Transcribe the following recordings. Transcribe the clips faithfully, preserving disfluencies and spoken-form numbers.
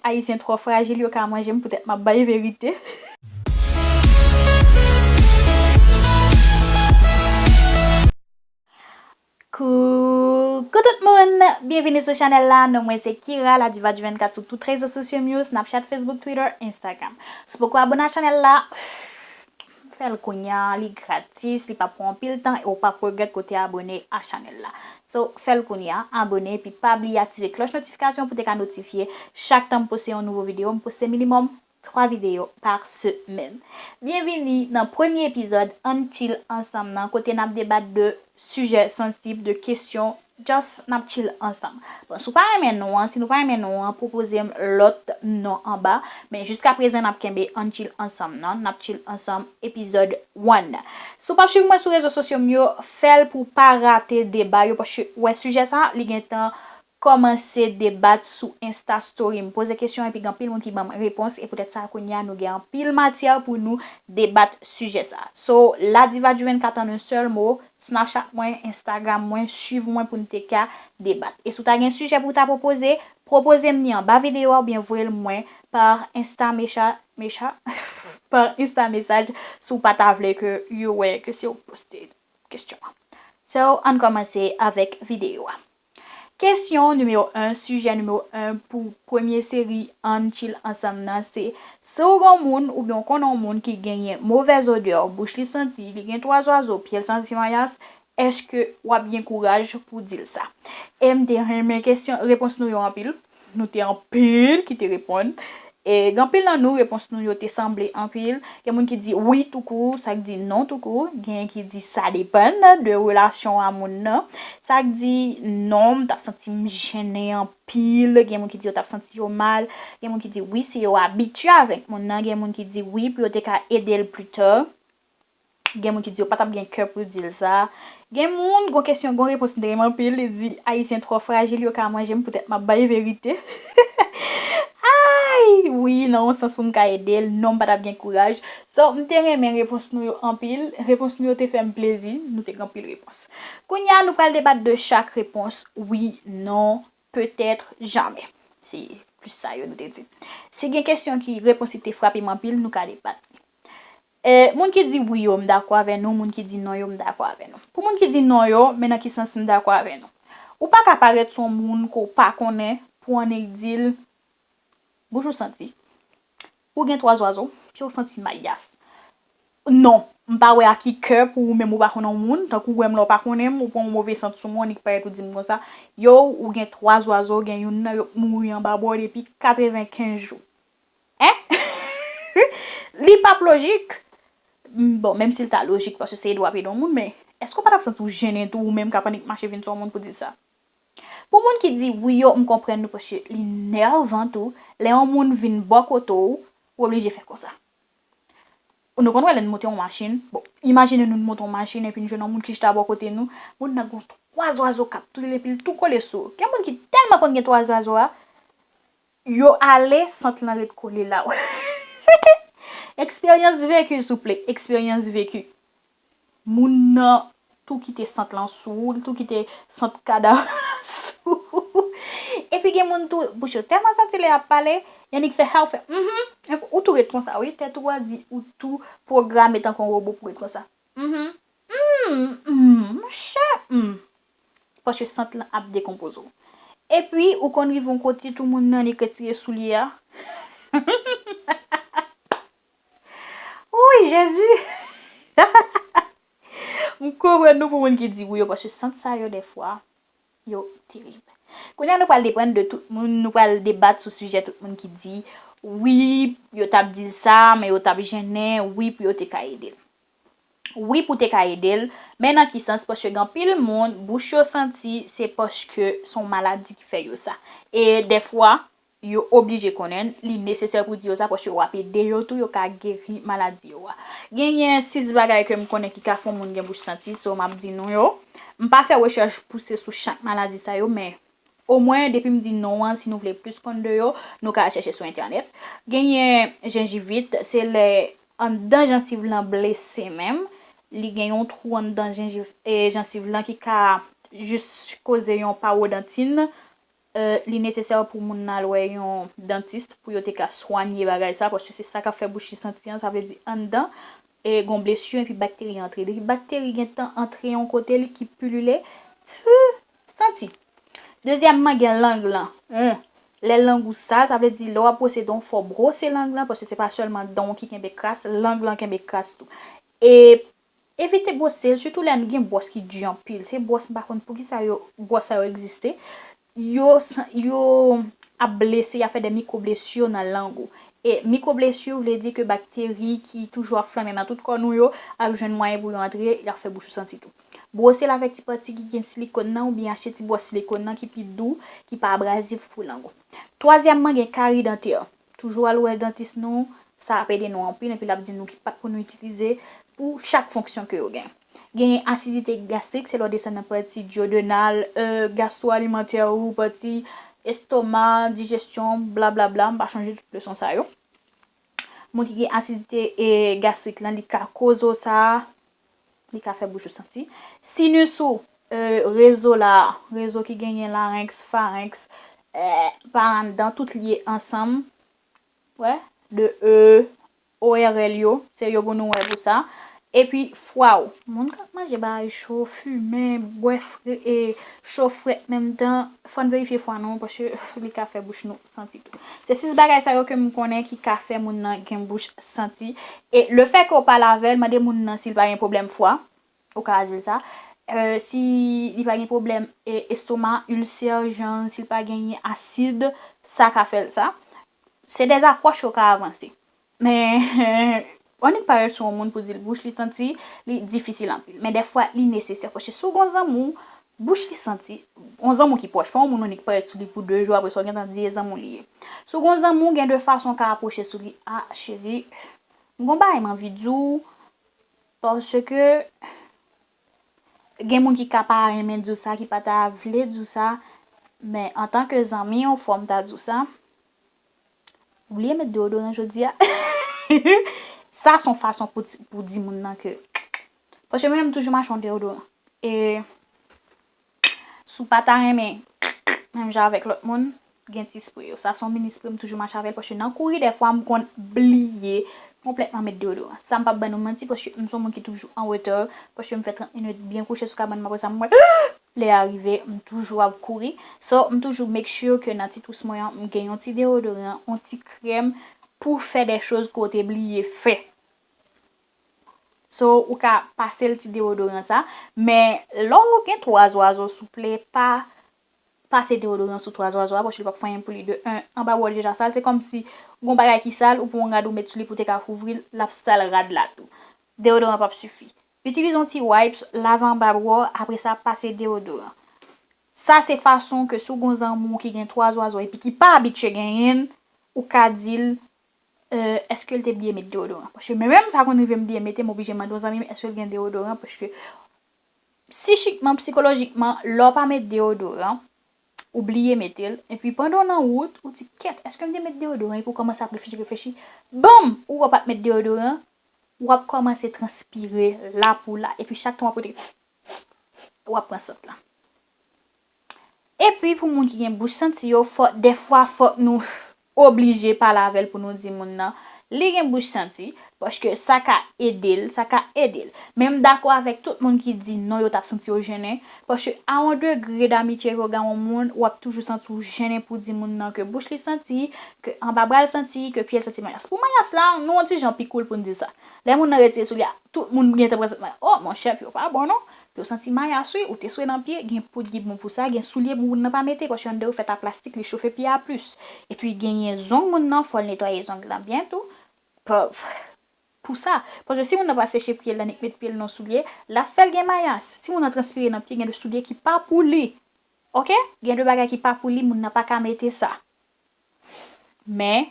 Ayisyen twò frajil, yo ka manje m poutèt m ap bay verite. Coucou tout moun! Byenvini sou chanèl la. Non mwen se Kira, la diva du vennkat sou tout rezo sosyo m yo, Snapchat, Facebook, Twitter, Instagram. Si w poko abone a chanèl la, fè l kounye a, li gratis, li p ap pran anpil tan e w p ap regrèt ke w te abone a chanèl la. So, fè l kounye a, abone, epi pa bliye aktive klòch notifikasyon pou w te ka notifye chak tan m poste yon nouvo videyo. M poste minimòm twa videyo pa semèn. Byenvini nan premye epizòd Ann Chill Ansanm nan, kote n ap debat de sijè sansib, de kesyon, just n ap chill ansanm. Bon, si w pa renmen non an, si nou pa renmen non an, pwopoze m lòt non anba, men jiskaprezan n ap kenbe Ann Chill Ansanm nan, n ap chill ansanm epizòd one. Si w p ap swiv mwen sou rezo sosyo m yo, fè l pou w pa rate deba yo, paske w wè sijè sa, li gentan kòmanse debat sou Insta Story. M poze kesyon epi gen anpil moun ki ban m repons, e poutèt sa kounye a nou gen anpil matyè pou nou debat sijè sa. So, la diva du vennkat en un seul mot, Snapchat mwen, Instagram mwen, swiv mwen pou n te ka debat. E si w ta gen sijè pou w ta pwopoze, pwopoze m li anba videyo a oubyen voye l mwen pa Insta mecha, mecha, pa Insta mesaj si w pa ta vle ke yo wè ke se ou k poste kesyon an. So, ann kòmanse avèk videyo a. Kesyon nimewo en, sijè nimewo en pou premye seri Ann Chill Ansanm nan se, si w gen yon moun oubyen w konnen yon moun ki genyen movèz odè, bouch li santi, li gen twa zwazo, pye l santi mayas, èske w ap gen kouraj pou w di l sa? E m te renmen kesyon, repons nou yo anpil. Nou te anpil ki te reponn. E gen anpil nan nou, repons nou yo te sanble anpil. Gen moun ki di wi toukou, sa k di non toukou. Gen ki di sa depann de relasyon a moun nan. Sa k di non, m t ap santi m jennen anpil. Gen moun ki di yo t ap santi yo mal. Gen moun ki di wi, si yo abitye avèk moun nan. Gen moun ki di wi, pou yo te ka ede l pita. Gen moun ki di yo pa t ap gen kè pou di l sa. Gen moun, gon kesyon, gon repons m te renmen anpil, li di, Ayisyen twò frajil, yo ka manje m poutèt m ap bay verite. Ay, wi, nan yon sans pou m ka ede l, non, m pa t ap gen kouraj. So, m te renmen repons nou yo anpil, repons nou yo te fè m plezi, nou te gen anpil repons. Kounye a, nou pral debat de chak repons, wi, non, petèt, jamè. Se plis sa yo nou te di. Si gen kesyon ki repons li te frape m anpil, nou ka debat. E, moun ki di wi yo, m dakò avè nou, moun ki di non yo, m dakò avè nou. Pou moun ki di non yo, men nan ki sans m dakò avè nou. Ou pa ka parèt sou yon moun ke w pa konnen pou annik di l, bouch ou santi, ou gen twa zwazo, pye w santi mayas. Non, m pa wè a ki kè pou ou menm ou pa konn yon moun, tankou ou wè m la ou pa konnen m, ou pran yon move sant sou mwen, annik parèt ou di m konsa, yo, ou gen twa zwazo, gen youn nan yo k mouri anba bò depi katrevenkenz jou. Hein? Li p ap lojik. M, bon, menm si l ta lojik, paske se ede w ap ede yon moun, men èske w pa t ap santi w jennen tou, ou menm k ap annik mache vin sou yon moun pou di sa? Pou moun ki di wi yo, m konprann nou, paske li nèvan tou, lè yon moun vin bò kote w, ou oblije fè konsa. Nou konn wè lè n monte yon machin, bon, imajine nou n monte yon machin epi n jwenn yon moun ki chita bò kote nou, moun nan gen yon twa zwazo k ap touye l epi l tou kole sou ou. Gen moun ki tèlman konn gen twa zwazo a, yo ale, sant lan ret kole la. Eksperyans veki, souple, eksperyans veki. Moun nan tou kite sant lan sou ou, li tou kite sant kadav lan sou ou. Epi gen moun tou, bouch yo tèlman santi lè y ap pale, y annik fè ha, ou fè, mhm, ou tou ret konsa, wi, tèt ou a di, ou tou pwograme tankou yon wobo pou ret konsa. Mhm. Mm, monchè, mm. Paske sant lan ap dekonpoze w. Epi, ou konn rive yon kote, tou moun nan annik retire soulye a. Wi, Jezi! M konprann nou pou moun ki di wi yo, paske sant sa yo, dèfwa, yo terib. Kounye a, nou pral depann de tout moun, nou pral debat sou sijè tout moun ki di wi, yo t ap di sa, men yo t ap jennen, wi, pou yo te ka ede l. Wi, pou te ka ede l, men nan ki sans? Paske gen anpil moun, bouch yo santi, se paske se yon maladi ki fè yo sa. E dèfwa, yo oblije konnen l, li nesesè pou di yo sa, paske w ap ede yo tou, yo ka geri maladi yo a. Genyen sis bagay ke m konnen ki ka fè yon moun gen bouch santi, so m ap di nou yo. M pa fè rechèch pouse sou chak maladi sa yo, men omwen, depi m di non an, si nou vle plis konn de yo, nou ka al chèche sou entènèt. Genyen jenjivit, se lè anndan jansiv lan blese menm. Li gen yon twou anndan jenjiv, e, jansiv lan ki ka jis koze yon parodantin. li nesesè pou moun nan al wè yon dantis pou yo te ka swanye bagay sa, paske se sa k ap fè bouch li santi an, sa vle di anndan e gon blesi epi bakteri antre. Depi bakteri gen tan antre yon kote, li ki pilile, hu, santi. Dezyèmman, gen lang lan. Hmm. Lè lang ou sal, sa vle di lè w ap bwose dan w, fò w bwose lang lan, paske se pa sèlman dan w ki kenbe kras, lang lan kenbe kras tou. E evite bwose l, sitou lè n gen bwòs ki di anpil. Se bwòs, m pa konn poukisa yo, bwòs sa yo egziste. Yo, yo ap blese, y ap fè de mikwo blesi nan lang ou. E mikwo blesi vle di ke bakteri ki toujou ap flannen nan tout kò nou yo ap jwenn mwayen pou yo antre, y ap fè bouch ou santi tou. Bwose l avèk ti pati ki gen silikòn nan oubyen achte ti bwòs silikòn nan ki pi dou, ki pa abraziv pou lang ou. Twazyèmman, gen kari dantè. Toujou al wè dantis nou, sa ap ede nou anpil, epi l ap di nou ki pat pou nou itilize pou chak fonksyon ke yo gen. Genyen asidite gastrik, se lè w desann nan pati dyodenal, e, gastwoalimantè ou, pati estoma, dijesyon, blablabla, m pa chonje tout leson sa yo. Moun ki gen asidite e gastrik lan, li ka koze w sa, li ka fè bouch ou santi. Sinus ou, e, rezo la, rezo ki genyen larenks, farenks, e, pa anndan, tout liye ansanm. Wè, de e, O R L yo, se yo pou nou wè pou sa. Epi fwa w. Moun k ap manje bagay cho, fimen, bwè fre, e, cho frèt menm tan, fò n verifye fwa nou, paske li ka fè bouch nou santi tou. Se sis bagay sa yo ke m konnen ki ka fè moun nan gen bouch santi. E lefètke w pa lave l, mande moun nan si l pa gen pwoblèm fwa. Ou ka di l sa. E, si li pa gen pwoblèm, e, estoma, ilsè, jan, si l pa genyen asid, sa ka fè l sa. Se de apwòch yo ka avanse. Men, annik parèt sou yon moun pou di l bouch li santi, li difisil anpil. Men dèfwa, li nesesè. Paske si w gon zanmi w, bouch li santi, yon zanmi w ki pwòch, pa yon moun annik parèt sou li pou de jou, apre sa w gentan di e zanmi w li ye. Si w gon zanmi w, gen de fason w ka apwoche sou li. A, cheri, m gon bagay m anvi di w, paske gen moun ki ka pa renmen di w sa, ki pa ta vle di w sa, men antanke zanmi w, fò m ta di w sa. Ou bliye met deodoran jodi a? Sa se yon fason pou, pou di moun nan ke, paske mwen menm m toujou mache yon deodoran. E si w pa ta renmen menm jan avèk lòt moun, gen ti spre yo. Sa se yon mini spre m toujou mache avè l, paske nan kouri dèfwa m konn bliye konplètman met deodoran. Sa m p ap ban nou manti, paske m se yon moun ki toujou an reta, paske m fè trant minit byen kouche sou kabann mwen, apre sa m wè lè a rive, m toujou ap kouri. So, m toujou make sure ke nan ti twous mwen an, m gen yon ti deodoran, yon ti krèm pou fè de choz ke w te bliye fè. So, ou ka pase l ti deodoran sa, men lè w gen twa zwazo, souple, pa pase deodoran sou twa zwazo a, paske li p ap fè anyen pou li. De en, anba bò l deja sal, se kòmsi gon bagay ki sal, ou pran yon rad ou met sou li pou te ka kouvri l, l ap sal rad la tou. Deodoran p ap sifi. Itilize yon ti wipes, lave anba bò, apre sa pase deodoran. Sa se fason ke si w gon zanmi w ki gen twa zwazo epi ki pa abitye genyen l, ou ka di l, e, èske l te bliye met deodoran? Paske mwen menm, sa konn rive m bliye mete, m oblije mande yon zanmi m èske l gen deodoran, paske sichikman, sikolojikman, lè w pa met deodoran, ou bliye mete l, epi pandan w nan wout, ou di, kèt, èske m te met deodoran? Epi w kòmanse ap reflechi, reflechi, boum! Ou wè w pa t met deodoran, w ap kòmanse transpire la pou la, epi chak tan w ap pote, w ap pran sant lan. Epi pou moun ki gen bouch santi yo, fò, dèfwa fòk nou oblije pale avè l pou nou di moun nan li gen bouch santi, paske sa ka ede l, sa ka ede l. Men m dakò avèk tout moun ki di non, yo t ap santi yo jennen, paske a yon degre damitye ke w gen yon moun, w ap toujou santi w jennen pou di moun nan ke bouch li santi, ke anba bra l santi, ke pye l santi mayas. Pou mayas la, nou yon ti jan pi cool pou n di sa. Lè moun nan retire soulye a, tout moun gentan pran sant mayas. O, monchè, pye w pa bon non. Pye w santi mayas wi, ou te swe nan pye, gen poud ki bon pou sa, gen soulye moun nan pa mete, paske anndan yo fèt a plastik, li chofe pye a plis. Epi genyen zong moun nan, fò l netwaye zong lan byen tou. Pòv. Pou sa. Paske si moun nan pa seche pye l, annik met pye l nan soulye, l ap fè l gen mayas. Si moun nan transpire nan pye, gen de soulye ki pa pou li. Oke? Gen de bagay ki pa pou li, moun nan pa ka mete sa. Men,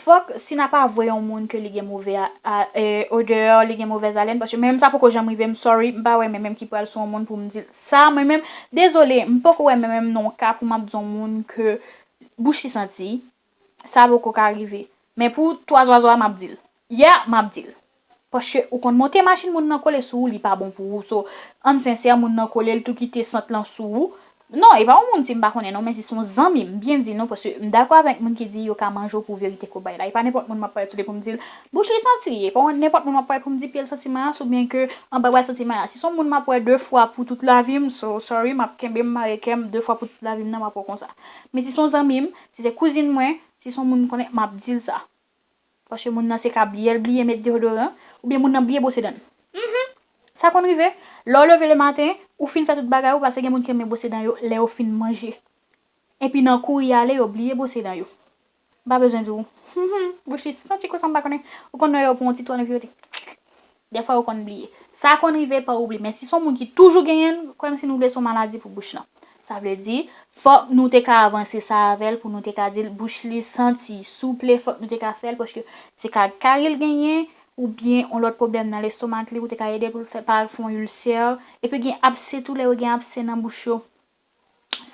fòk, si n ap avwe yon moun ke li gen move a, a, e, odè, li gen movèz alèn, paske menm sa poko janm rive m, sorry, m pa wè mwen menm ki pral sou yon moun pou m di l sa, mwen menm, dezole, m poko wè mwen menm nan yon ka pou m ap di yon moun ke bouch li santi, sa poko ka rive. Men pou twa zwazo a, m ap di l. Yeah, m ap di l. Paske ou konn monte machin moun nan kole sou ou, li pa bon pou ou. So, ann sensè, moun nan kole l tou kite sant lan sou ou. Non, e pa yon moun si m pa konnen non, men si se yon zanmi, m byen di non, paske m dakò avèk moun ki di yo ka manje w pou verite ke w bay la. E pa nenpòt moun m ap parèt sou li pou m di l, bouch li santi, e pa nenpòt moun m ap parèt pou m di pye l santi mayas oubyen ke anba bra l santi mayas. Si se yon moun m ap wè de fwa pou tout lavi m, so sorry, m ap kenbe m mare kè m de fwa pou tout lavi m nan, m ap wè konsa. Men si se yon zanmi m, si se kouzin mwen, si se yon moun m konnen, m ap di l sa. Paske moun nan se ka bliye l bliye met deodoran, oubyen moun nan bliye bwose dan l. Mhm. Sa konn rive, lè w leve lematen, ou fin fè tout bagay ou, paske gen moun ki renmen bwose dan yo lè yo fin manje. Epi nan kouri ale, yo bliye bwose dan yo. M pa bezwen di w, mhm, bouch li santi konsa m pa konnen. Ou konn wè yo pran yon ti twòn epi yo te Dèfwa yo konn bliye. Sa konn rive pa oubli, men si se yon moun ki toujou genyen l, kòmsi nou vle se yon maladi pou bouch lan. Sa vle di, fòk nou te ka avanse sa avè l pou nou te ka di l bouch li santi, souple, fòk nou te ka fè l, paske se ka kari l genyen, oubyen yon lòt pwoblèm nan lestomak li, ou te ka ede l pou l fè pa fè yon ilsè, epi gen abse tou, lè yo gen abse nan bouch yo.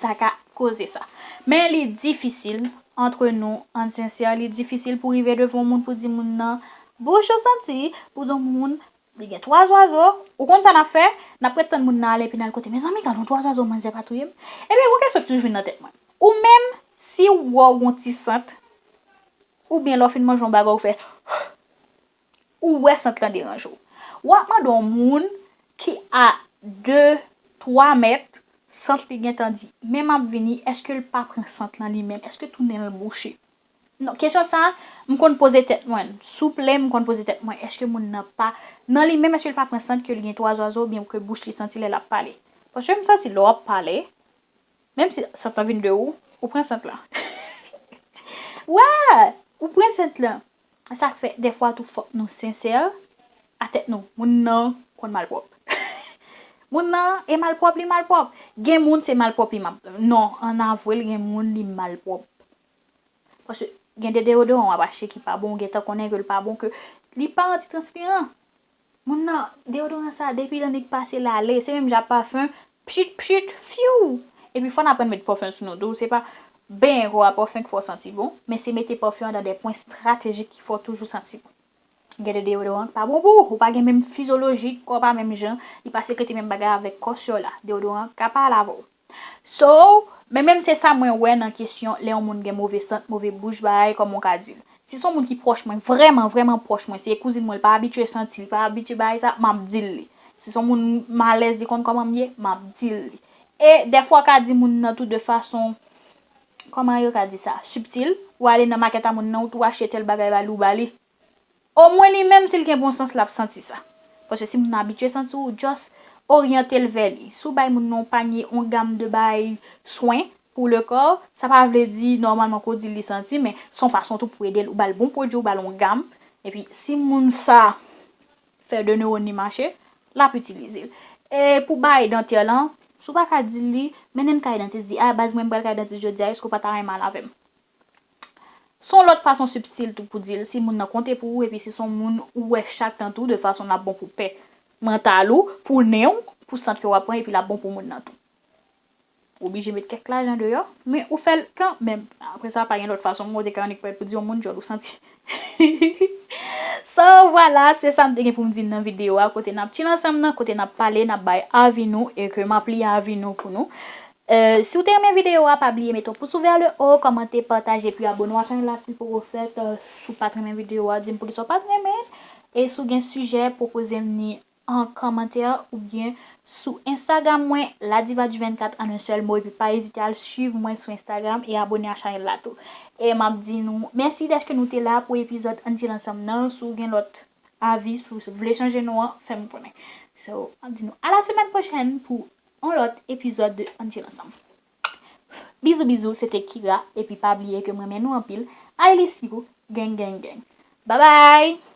Sa ka koze sa. Men li difisil, antre nou, ann sensè, li difisil pou rive devan yon moun pou di moun nan bouch ou santi, pou di yon moun li gen twa zwazo, ou konn sa n ap fè? N ap ret tann moun nan ale epi n al kote, mezanmi, gad yon twa zwazo manzè pa touye m. Ebyen, yon kesyon ki toujou vin nan tèt mwen. Ou menm, si w wè w gon ti sant, oubyen lè w fin manje yon bagay ou fè, ou wè sant lan deranje w. W ap mande yon moun ki a de, twa mèt, sant li gentan di, men m ap vini, èske l pa pran sant lan li menm? Èske tou nen l bouche? Non, kesyon sa, m konn poze tèt mwen. Souple, m konn poze tèt mwen, èske moun nan pa, nan li menm, èske l pa pran sant ke l gen twa zwazo oubyen ke bouch li santi lè l ap pale? Paske m santi lè w ap pale, menm si sant lan vin de ou, ou pran sant lan. Wè! Ou pran sant lan. Sa k fè, dèfwa tou, fòk nou sensè a tèt nou. Moun nan konn malpwòp. Moun nan, e malpwòp li malpwòp. Gen moun se malpwòp li mal. Non, ann avwe l, gen moun li malpwòp. Paske gen de deodoran w ap achte ki pa bon, ou gentan konnen ke l pa bon, ke li pa antitranspiran. Moun nan, deodoran sa, depi lanne k pase l ale, se menm jan ak pafen, pchit, pchit, fyou! Epi fò n aprann met pafen sou nou tou, se pa benyen kò a pafen k fè w santi bon, men se mete pafen an nan de pwen estratejik ki fè w toujou santi bon. Gen de deodoran k pa bon pou ou, ou pa gen menm fizyoloji, kò w pa menm jan, li pa sekrete menm bagay avèk kò sè w la. Deodoran ka pa al avè w. So, men menm se sa mwen wè nan kesyon lè yon moun gen move sant, move bouch, bagay kòman w ka di l. Si se yon moun ki pwòch mwen, vrèman, vrèman pwòch mwen, se kouzin mwen, li pa abitye santi, li pa abitye bagay sa, m ap di l li. Si se yon moun m alèz, li konn kòman m ye, m ap di l li. E dèfwa w ka di moun nan tou de fason, kòman yo ka di sa, sibtil, ou ale nan makèt a moun nan, ou tou achte tèl bagay ba li, ou ba li. Omwen li menm, si l gen bon sans, l ap santi sa. Paske si moun nan abitye santi w, just oryante l vè li. Si w bay moun nan yon panye, yon gam de bagay swen pou le kò, sa pa vle di nòmalman ke w di l li santi, men se yon fason tou pou ede l. Ou ba l bon pwodui, ou ba l yon gam. Epi si moun sa fè de newòn li mache, l ap itilize l. E pou bagay dantè lan, si w pa ka di l li, mennen l kay dantis, di, a, baz, mwen m pral kay dantis jodi a, èske w pa ta renmen al avè m? Se yon lòt fason sibtil tou pou di l, si moun nan konte pou ou, epi si se yon moun ou wè chak tan tou, de fason l ap bon pou pè mantal ou, pou nen w, pou sant ke w ap pran, epi l ap bon pou moun nan tou. Ou oblije met kèk lajan deyò, men ou fè l kanmenm. Apre sa, pa gen lòt fason, mwen te ka annik pè pou di yon moun djòl ou santi. So, vwala, se sa m te gen pou m di nan videyo a, kote n ap chill ansanm nan, kote n ap pale, n ap bay avi nou, e ke m ap li avi nou pou nou. Euh, si w te renmen videyo a, pa bliye mete yon pous ou vè le o, kòmante, pataje, epi abone w a chanèl la si l poko fèt. Euh, si w pa t renmen videyo a, di m poukisa w pa t renmen. E si w gen sijè, pwopoze m ni an kòmantè oubyen sou Instagram mwen, La Diva du vingt-quatre en un seul mot, epi pa ezite al swiv mwen sou Instagram e abone a chanèl la tou. E m ap di nou mèsi dèske nou te la pou epizòd Ann Chill Ansanm nan. Si w gen lòt avi, si w vle chanje non an, fè m konnen. So, m ap di nou a la semèn pwochèn pou yon lòt epizòd de Ann Chill Ansanm. Bizou bizou, se te Kira, epi pa bliye ke m renmen nou anpil. I love you, gang gang gang. Bye bye!